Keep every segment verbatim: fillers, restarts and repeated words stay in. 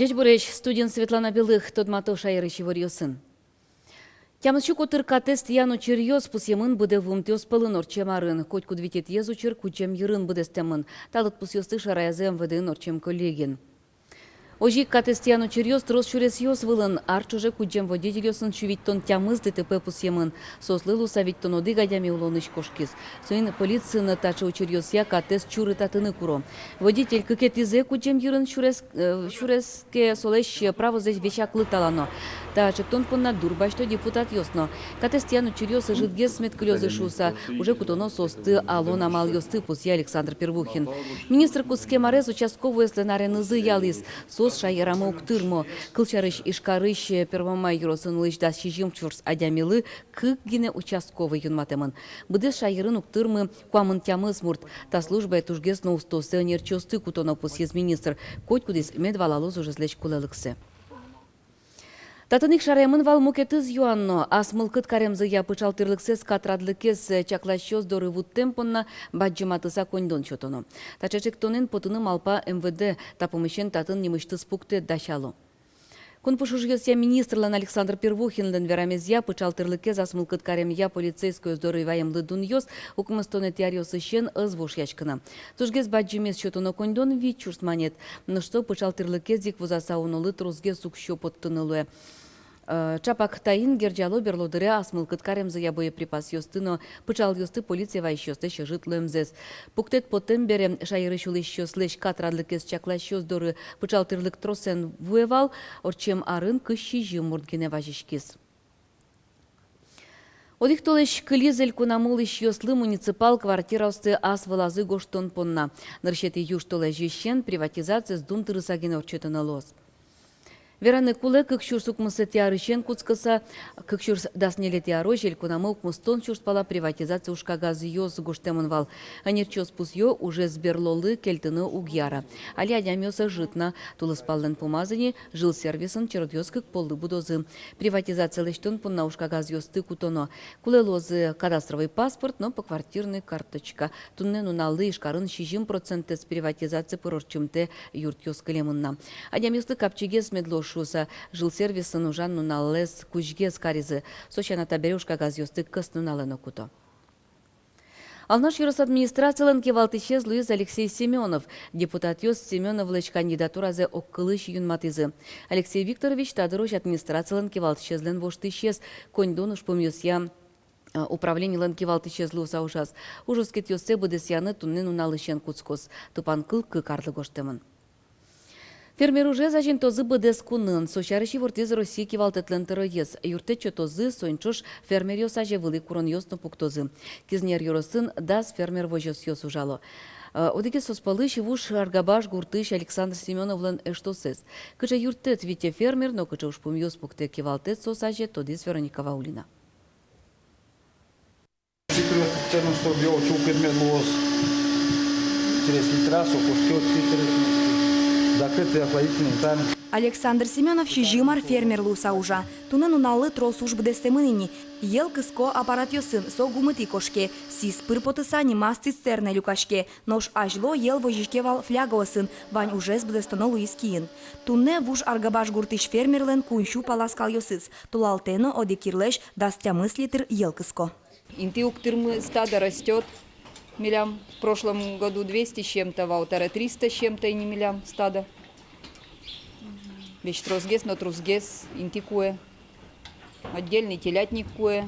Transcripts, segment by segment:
Ӟечбуресь, студиын Светлана Белых. Тодмато шаерысь иворъёсын. Тямыссю котыр катэз тӥян учыръёс пусъемын быдэ вуымтэос пӧлын ортчем арын. Котькуд витетӥез учыр кудӟем йырын быдэстэмын. Та лыдпусъёсты шараязы МВД-ын ортчем коллегиын. Озьы ик катэз тӥян учыръёс трос сюресъёс вылын. Ар ӵоже кудӟем водительёсын сю витьтон тямыс ДТП пусъемын. Соослы луыса витьтон одӥг адями улонысь кошкиз. Соин полициын таӵе учыръёсъя катэз чурытатыны куро. Водитель кыкетӥзэ кудӟем йырын сюрес-, э, сюрес ке, солэсь правозэ весяклы талано. Та ӵектон понна дурбасьто депутатъёс но. Катэз тӥян учыръёс ӧжытгес мед кылёзы шуыса, уже кутоно соосты алон амалъёсты, пусъе Александр Первухин. Министр кутскем арез участковойёслэн аренызы ялӥз. Соос шаерамы уг тырмо. Кылсярысь, Ижкарысь, э, Первомай ёросын улӥсь дас сизьым сюрс адямилы кык гинэ участковый юнматэмын. Быдэс шаерын уг тырмы куамын тямыс мурт. Та службае тужгес но устоосты, ӧнерчиосты кутоно, пусйиз министр. Котькудӥз мед валалоз ужезлэсь кулэлыксэ. Татын ик шараямын вал мукетыз юан но. Ас мылкыд каремзыя пыӵал тӥрлыксэс катрадлыкез чакласьёс доры вуттэм понна бадӟыматыса коньдон сётоно. Таӵе ӵектонэн потыны малпа МВД. Та пумысен татын нимысьтыз пуктэт дасяло. Кунпуш ужъёсъя министрлэн Александр Первухинлэн верамезъя, пыӵал тӥрлыкез ас мылкыд каремъя полицейскойёс доры ваемлы дунъёс укмыстонэтӥ аръёсысен ӧз вошъяськы на. Тужгес бадӟымез сётоно коньдон — вить сюрс манет. Нош со пыӵал тӥрлыкез ик вузаса унолы тросгес уксё поттыны луэ. Э, чапак таин герӟало берло дыре ас мылкыд каремзыя боеприпасъёсты но пыӵалъёсты полицие вайисьёслэсь ӧжыт луэмзэс. Пуктэт потэм бере шаерысь улӥсьёслэсь катрадлыкез чакласьёс доры пыӵал тӥрлык тросэн вуэ вал. Ортчем арын кызь сизьым мурт гинэ вазиськиз. Одӥг толэзь кылиз элькунамы улӥсьёслы муниципал квартираосты ас вылазы гожтон понна. Нырысетӥ южтолэзьысен приватизациез дун тырыса гинэ ортчытыны луоз. Вераны кулэ, кык сюрс укмысэтӥ арысен кутскыса кык сюрс дас ньылетӥ арозь элькунамы укмыстон сюрс пала приватизация ужкагазъёс гожтэмын вал. Ӧнерчиос пусъё: ужез берлолы кельтыны уг яра. Али адямиос ӧжыт на. Тулыспаллэн пумаз ини жилсервисын черодъёс кык поллы будозы. Приватизация лэсьтон понна ужкагазъёсты кутоно. Кулэ луозы кадастровый паспорт но поквартирной карточка. Туннэ нуналлы Ижкарын сизьым процентэз приватизаци пыр ортчымтэ юртъёс кылемын на. Адямиослы капчигес мед луоз шуыса, жилсервисын ужан нуналэз кузьгес каризы. Со сяна, табере ужкагазъёсты кӧснуналэ но куто. Алнаш ёрос администрацилэн кивалтӥсез луиз Алексей Семёнов. Депутатъёс Семёновлэсь кандидатуразэ огкылысь юнматӥзы. Алексей Викторович та дырозь администрацилэн кивалтӥсезлэн воштӥсез. Коньдон ужпумъёсъя, э, управленилэн кивалтӥсез луыса ужаз. Уж оскытъёссэ быдэсъяны туннэ нуналысен кутскоз. Тупан кыл кык арлы гожтэмын. Фермер ужез азинтозы быдэс кунын. Со сярысь ивортӥз Россия кивалтэтлэн тӧроез. Юрттэт сётозы, соин ӵош фермеръёс азе вылӥ куронъёс но пуктозы. Кизнер ёросын дас фермер возёсъёс ужало. Э, одӥгез соос пӧлысь Вуж Аргабаж гуртысь Александр Семёновлэн эштосэз. Кыӵе юрттэт вите фермер но кыӵе ужпумъёс пуктэ кивалтэт соос азе, тодӥз Вероника Ваулина. Сикрос цену, чтоб его чукет мед луоз. Через фильтрацию, пушки вот фильтр, закрытый охладительный танк. Александр Семёнов сизьым ар фермер луыса ужа. Туннэ нуналлы трос уж быдэстэмын ини. Йӧл кыско аппаратъёсын, со гумытӥ кошке. Сӥз пыр потыса, нимаз цистернае люкаське. Нош азьло йӧл возиське вал флягаосын, вань ужез быдэстоно луиз киын. Туннэ Вуж Аргабаж гуртысь фермерлэн куинь сю пала скалъёсыз. Толалтэ но одӥг йырлэсь дас тямыс литр йӧл кыско. Инты уг тырмы, стадо растёт. Милям в прошлом году двести с чем-то вал, таре триста с чем-то ини милям стадо. Весь тросгес но тросгес инты куэ. Отдельный телятник куэ.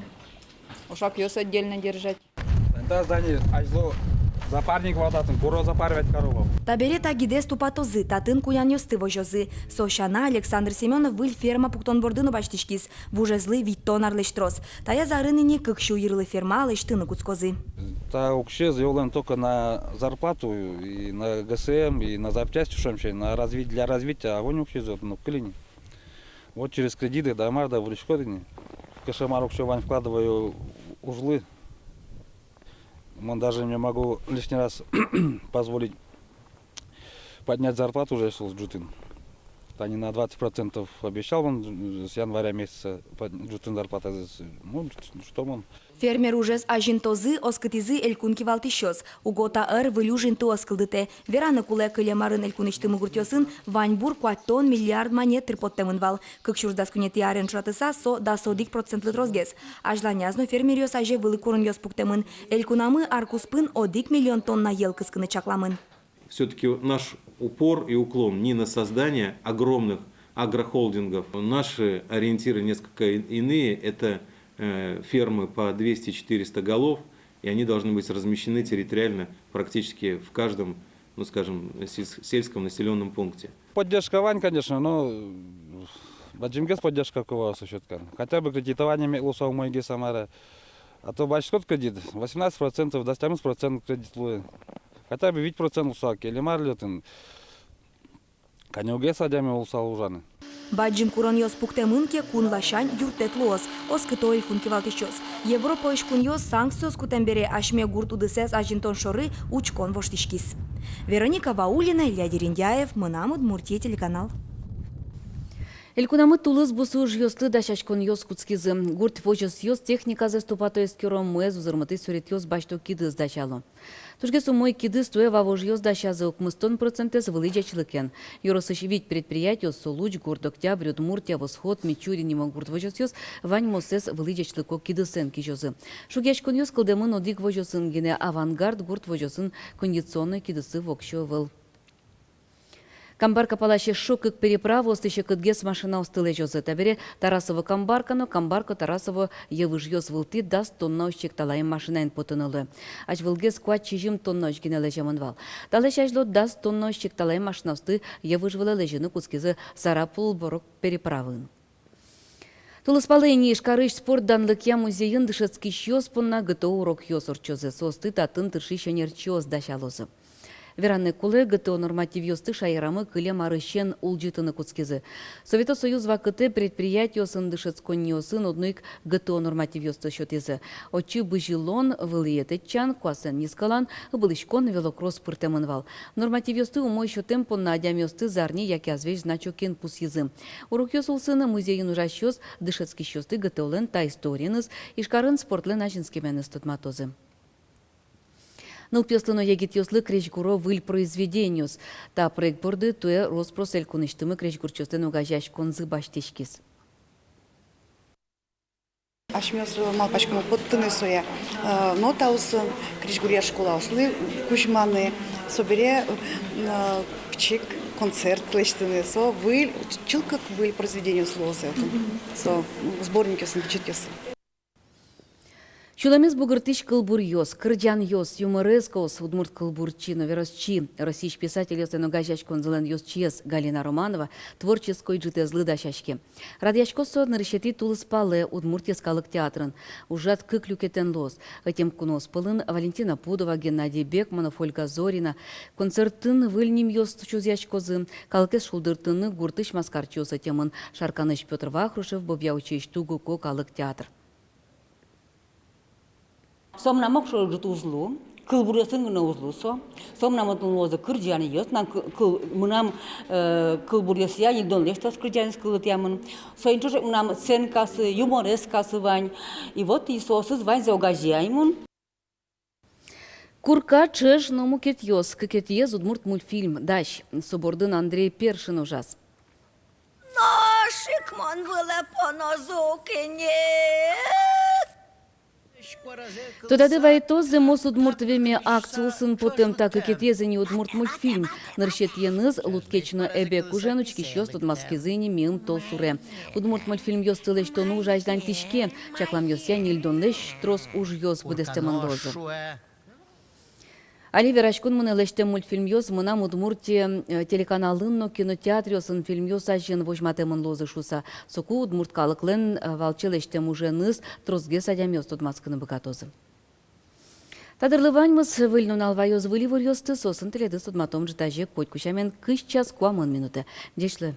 Ошакъёс отдельно держать. Та здание азьло запарник вал татын, гуро запаривать каро вал. Табере та гидэз тупатозы, татын кунянъёсты возёзы. Со сяна, Александр Семёнов выль ферма пуктон борды но басьтӥськиз. Вужезлы витьтон арлэсь трос. Таяз арын ини кык сю йырлы ферма лэсьтыны кутскозы. Та уксёез йӧлэн только на зарплату, и на ГСМ, и на запчасти, шуом сяна, на разви-, для развития, а вань уксёез вот, ну, кылине. Вот через кредиты, да, мар да, вырыськод ини. Кыӵе мар уксё вань, вкладываю ужлы. Мон даже не могу лишний раз позволить поднять зарплату уже, если ӝутын. Тани на двадцать процентов обещал он, э, с января месяца под-, ӝутын зарплатазэс. Ну, ш-, что он? Фермер ужез азинтозы, оскытӥзы элькун кивалтӥсьёс. Уго та ӧр выль уж интыос кылдытэ. Вераны кулэ, кылем арын элькунысьтым гуртъёсын ваньбур куатьтон миллиард манет тыр поттэмын вал. Кык сюрс дас куинетӥ арен ӵошатыса, со дас одӥг процентлы тросгес. Азьланяз но фермеръёс азе вылӥ куронъёс пуктэмын. Элькунамы ар куспын одӥг миллион тонна йӧл кыскыны чакламын. Всё-таки наш упор и уклон не на создание огромных агрохолдингов. Наши ориентиры несколько и-, иные. Это, э, фермы по двести-четыреста голов, и они должны быть размещены территориально практически в каждом, ну, скажем, сельс-, сельском населённом пункте. Поддержка вань, конечно, но, э, бадӟымгес поддержка ке вал со сётон. Хотя бы кредитование мед луоз умойгес, а мар-а. А то басьтод кредит, восемнадцать процентов, дас тямыс процент кредит луэ. Хотя бы вить процент луысал ке, или мар лётын. Каньылгес адями луысал ужаны. Бадӟым куронъёс пуктэмын ке, кун ласянь юрттэт луоз, оскыто элькун кивалтӥсьёс. Европаысь кунъёс санкциос кутэм бере асьме гурт удысэз азинтон шоры учкон воштӥськиз. Вероника Ваулина, Илья Дерендяев, «Мынам Удмуртие» телеканал. Элькунамы тулыс бусы ужъёслы дасяськонъёс кутскизы. Гурт возёсъёс техниказэс тупато-эскеро, муэз узырмытӥсь суретъёс басьто, кидыс дасяло. Тужгес умой кидыс туэ вавожъёс дасязы, укмыстон процентэз вылӥ ӟечлыкен. Ёросысь вить предприятиос: Солудь гурт, Октябрь, Удмуртия, Восход, Мичурин нимо гурт возёсъёс ваньмосэз вылӥ ӟечлыко кидысэн кизёзы. Шугъяськонъёс кылдэмын одӥг возёсын гинэ, «Авангард» гурт возёсын кондиционной кидысы воксё ӧвӧл. Камбарка палась эшшо кык переправаосты секытгес машинаосты лэзёзы. Табере Тарасово — Камбарка но Камбарка-Тарасово йӧ выжъёс вылтӥ дас тоннаозь секталаем машинаен потыны луэ. Азьвылгес куать-сизьым тоннаозь гинэ лэземын вал. Талэсь азьло дас тоннаозь секталаем машинаосты йӧ выж вылэ лэзьыны кутскизы Сарапул-Борок переправаын. Тулыспалэ ини Ижкарысь спорт данлыкъя музейын дышетскисьёс понна ГТО урокъёс ортчозы. Соосты татын тыршись ӧнерчиос дасялозы. Вераны кулэ, ГТО нормативъёсты шаерамы кылем арысен улӟытыны кутскизы. Совето Союз вакытэ предприятиосын, дышетсконниосын одно ик ГТО нормативъёсты сётӥзы. Отчы бызьылон, вылӥе тэтчан, куасэн нискылан, ыбылӥськон, велокросс пыртэмын вал. Нормативъёсты умой сётэм понна адямиосты зарни яке азвесь значокин пусйизы. Урокъёс улсын музейын ужасьёс дышетскисьёсты ГТО-лэн та историеныз, Ижкарын спортлэн азинскеменыз тодматозы. Нылпиослы но егитъёслы крезьгуро выль произведениос. Та проект борды туэ рос-прос элькунысьтымы крезьгурчиослэн огазеяськонзы басьтӥськиз. Асьмеос малпаськом поттыны сое, э, нотаосын, крезьгуръя школаослы кузьманы, собере, э, пичи концерт лэсьтыны, со выль, чылкак выль произведениос луозы отын, со сборникъёсын, бичетъёсын. Сюлэмез бугыртӥсь кылбуръёс, кырӟанъёс, юморескаос удмурт кылбурчи но веросчи, Россиысь писательёслэн огазеяськонзылэн ёзчиез Галина Романова творческой ӝытэзлы дасяське. Радъяськоз со нырысетӥ тулыспалэ Удмуртиысь калык театрын. Ужрад кык люкетэн луоз. Ӧтем куноос пӧлын Валентина Пудова, Геннадий Бекманов, Ольга Зорина. Концертын выль нимъёс чузъяськозы. Калыкез шулдыртыны гуртысь маскарчиос ӧтемын: Шарканысь Пётр Вахрушев, Бобъя-Учаысь Тугуко калык театр. Со мынам огшоры ӝыт уз лу, кылбуръёсын гинэ уз лу со. Со мынам отын луозы кырӟанъёс, мынам кы-, кыл-, мынам, э, кылбуръёсъя ньыльдон лэсьтос кырӟанъёс кылдытъямын. Соин ӵош ик мынам сценкаосы, юморескаосы вань. И вот и соосыз ваньзэ огазеяй мон. «Курка», «Ӵеж» но мукетъёс. Кыкетӥез удмурт мультфильм «Дась». Со бордын Андрей Першин ужаз. Нош ик мон вылэ понозы ук ини. Тодады вайытозы, «Мос удмурт веме» акци улсын потэм та кыкетӥез ини удмурт мультфильм. Нырысетӥеныз «Лудкеч но эбек» ужен учкисьёс тодматскизы ини миым толсуре. Удмурт мультфильмъёсты лэсьтон уж азьланьтӥське. Чакламъёсъя, ньыльдонлэсь трос ужъёс быдэстэмын луозы. Али вераськон мынэ: лэсьтэм мультфильмъёс «Мынам Удмуртие», э, телеканалын но кинотеатръёсын фильмъёс азьын возьматэмын луозы шуыса. Соку удмурт калыклэн, э, валче лэсьтэм уженыз тросгес адямиос тодматскыны быгатозы. Та дырлы ваньмыз. Выль нунал ваёз выль иворъёсты, соосын тӥледыз тодматом ӝытазе котьку сямен, кызь час куамын минутэ. Ӟеч луэ.